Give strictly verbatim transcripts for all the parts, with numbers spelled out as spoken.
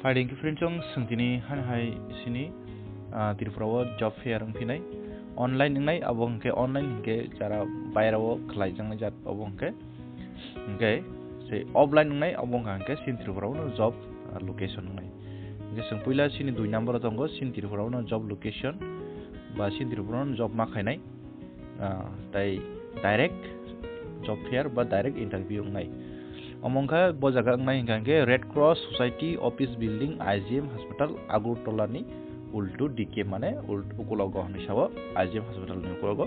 Ari hwnkhe friends, chwng tini hani hai sini, ah, Tripura o job fair wngphinai. Online wngnai, abo hwnkhe online hwnkhe jara baira o khlaijaknai jat abo hwnkhe. Hwnkhe se offline wngnai, abo wngkha hwnkhe sini Tripura o job, ah, location wngnai. Hwnkhe chwng puila sini dui number o tongo, sini Tripura o job location ba sini Tripura o job ma khainai. Ah, tai direct job fair ba direct interview wngnai. Omo wngkha bo jaga wngnai hwnkha hwnkhe Red Cross Society Office Building, I G M Hospital, Agartala ni ultu D K mane ult-, ukulogo hinwi sao, I G M Hospital ni ukulogo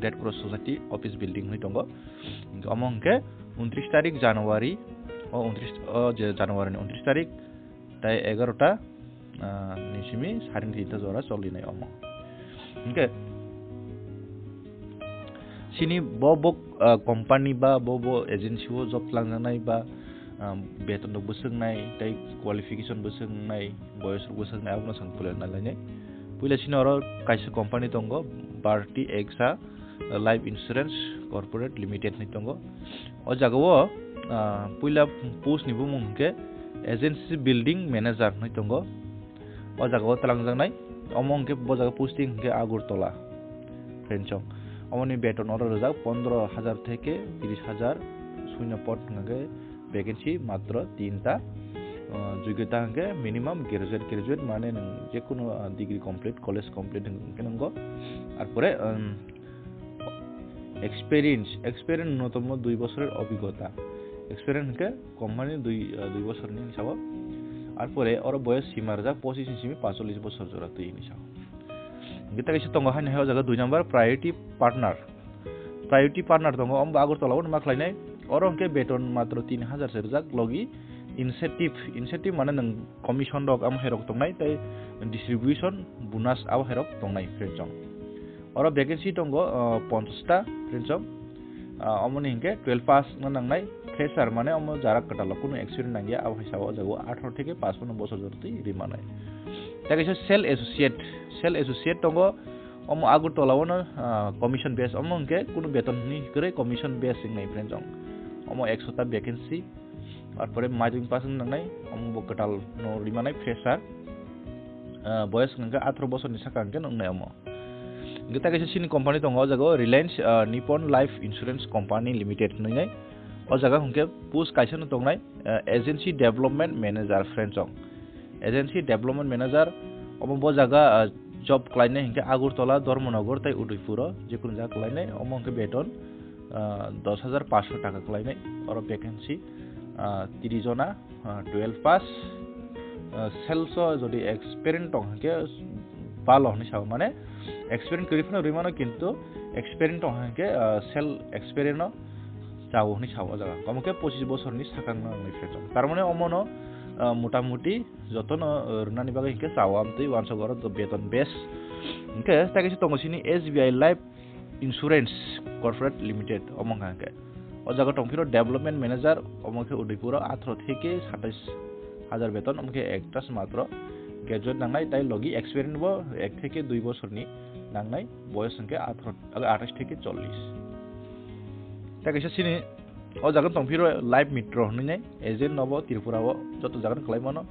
Red Cross Society Office Building hinwi tongo. Hwnkhe omo hwnkhe untris tarik January, o untris, o je January ni untris tarik, tai egarota, ah, ni simi saring tinta jora cholinai omo. Hwnkhe sini bo bo, ah, company ba bo bo agency o job twlangjaknai ba, ah, beton rok bwswknai tei qualification bwswknai, boyos rok bwswknai, abono chwng puila nailainai. Puila sini oro kaisa company tongo, Bharti Axa Life Insurance Corporate Limited hinwi tongo. O jaga o, ah, puila post ni bumung hwnkhe Agency Building Manager hinwi tongo. O jaga o twlangjaknai, omo hwnkhe bo jaga posting hwnkhe Agartala, friends chong. Omoni beton oro rijak pondro hajar theke tris hajar, suino pod hwnkhe vacancy matro tinta. Ah, jogyota hwnkhe minimum graduate, graduate mane nwng jekunu, ah, degree complete, college complete hwnkhe nwngo. Arpore, um, experience, experience nunnotomo dui bosorer obhigota. Experience hwnkhe company dui, ah, dui bosorni hinwi sao. Arpore oro boyos sima rijak pochis ni simi panchollis bosor jora twi hinwi sao. Hwnkhe tei kaisa tongo haino hai o jaga dui number priority partner. Priority partner tongo, omo bo Agartala o ma khlainai. Oro hwnkhe beton matro tin hajar se rijak logi incentive, incentive mane nwng commission rok amo hai rok tongnai tei distribution bonus abo hai rok tongnai, friends chong. Oro vacancy tongo, ah, ponchash ta, friends chong. Ah, omoni hwnkhe twelve pass no nangnai, fresher mane omo jara kwtal o kunu experience nangya, abo hai sao o jaga o atharo theke pash pano bosor jora twi ri manai. Tei kaisa sales associate, sales associate tongo, omo Agartala o no, ah, commission base, omo hwnkhe kunu beton hinwi kwrwi commission base wngnai, friends chong. Omo ekso ta vacancy, arpore madhyamik pass wng nangnai, omo bo kwtal no ri manai, fresher. Ah, boyos hwnkhe atharo bosorni saka hwnkhe wngnai omo. Hwnkhe tei kaisa chini company tongo o jaga o Reliance, ah, Nippon Life Insurance Company Limited hinwi. O jaga hwnkhe post kaisa no tongnai, ah, Agency Development Manager, friends chong. Agency Development Manager, omo bo jaga, ah, job khlainai hwnkhe Agartala, Dharmanagar tei Udaipur o jekunu jaga khlainai, omo hwnkhe beton, ah, dos hajar paanch sho taka khlainai, oro vacancy, ah, tris jona, ah, twelve pass, ah, sales o jodi experience tong hwnkhe balo hinwi sao, mane experience kwrwi phano rwi mano, kintu experience tong hwnkhe, ah, sales experience no chao hinwi sao o jaga. Omo khe pochis bosorni sakang no wngwi phaijak. Tar mane omo no, ah, mota moti joto no, ah, rwnani bagwi hwnkhe chao amtwi uansuk oro beton base. Hwnkhe tei kaisa tongo chini S B I Life Insurance Corporate Limited, omo wngkha hwnkhe. O jaga tongphiro Development Manager, omo khe Udaipur o atharo theke satais hajar beton, omo khe ektas matro graduate nangnai, tai logi experience bo ek theke dui bosorni nangnai, boyos hwnkhe atharo, athais theke chollis. Tei kaisa chini o jaga tongphiro Life Mitro hinwi nai agent nobo Tripura o joto jaga no khlai mano.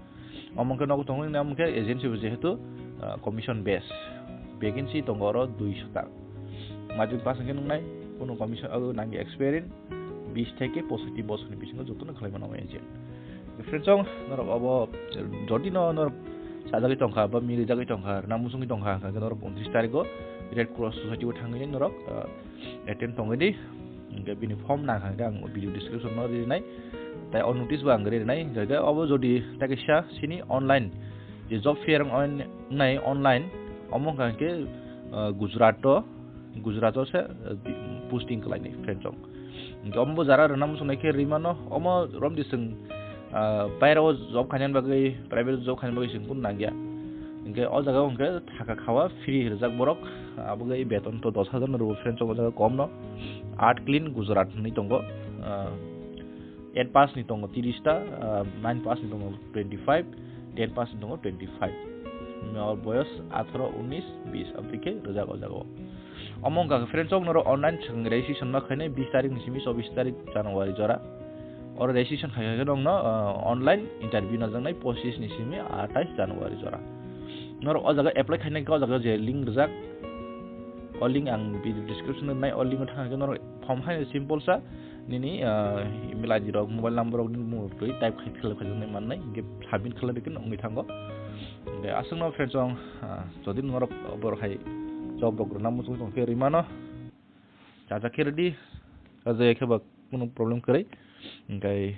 Omo khe nogo tongo, omo khe agency bo jehetu, ah, commission base. Vacancy tongo oro dui sota. Madhyamik pass hwnkhe nungnai, kunu commission, ah, nangya experience, bis theke pochoti bosorni bisingo jotono khlai mano agent. Friends chong, norok obo, jodi no norok sajagwi tongkha, ba milijagwi tongkha, rwna muchungwi tongkha, hwnkhe norok untris tarikgo Red Cross Society o thangwi norok, ah, attend tongwi di. Hwnkhe bini form nangkha hwnkhe ang video description no rinai. Tai o notice bo ang rinai. Hwnkhe obo jodi tei kaisa sini online je job fair wngnai online, omo wngkha hwnkhe, ah, Gujarat o, Gujarat o se, ah, posting khlainai, friends chong. Hwnkhe omo bo jara rwna muchungnai khe rwi mano, omo romdi chwng, ah, baira o job khainani bagwi, private job khainani bagwi chwng kunu nangya. Hwnkhe o jaga o hwnkhe thaka khawa free rijak borok, abo bai beton to dos hajar no rwo, friends chong, o jaga kom no. Art Clean Gujarat hinwi tongo, ah, eight pass ni tongo tris ta, ah, nine pass ni tongo twenty five, ten pass ni tongo twenty five. Boyos atharo, unis, bis, aboni khe rijak o jaga o. Omo wngkha khe friends chong, norok online chwng registration ma khainai bis tarik ni simi chobbish tarik January jora. Oro registration khai khai nokno online interview najaknai pochis ni simi atais January jora. Norok o jaga apply khainai khe o jaga je link rijak, o link ang video description o nai, o link o thang khe norok form hai simple sa nini email I D rok, mobile number rok, nini mung rok twi type khai fill up khaijaknai mannai, hinkhe submit khlai rikhe wngwi thango. Hinkhe aswkno friends, jodi norok borok hai job rok rwna muchung tong khe rwimano. Chacha khe ready, chacha khe ba kunu problem kwrwi. Hinkhe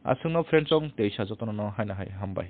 aswkno friends, teisa jotono no haino hai hambai.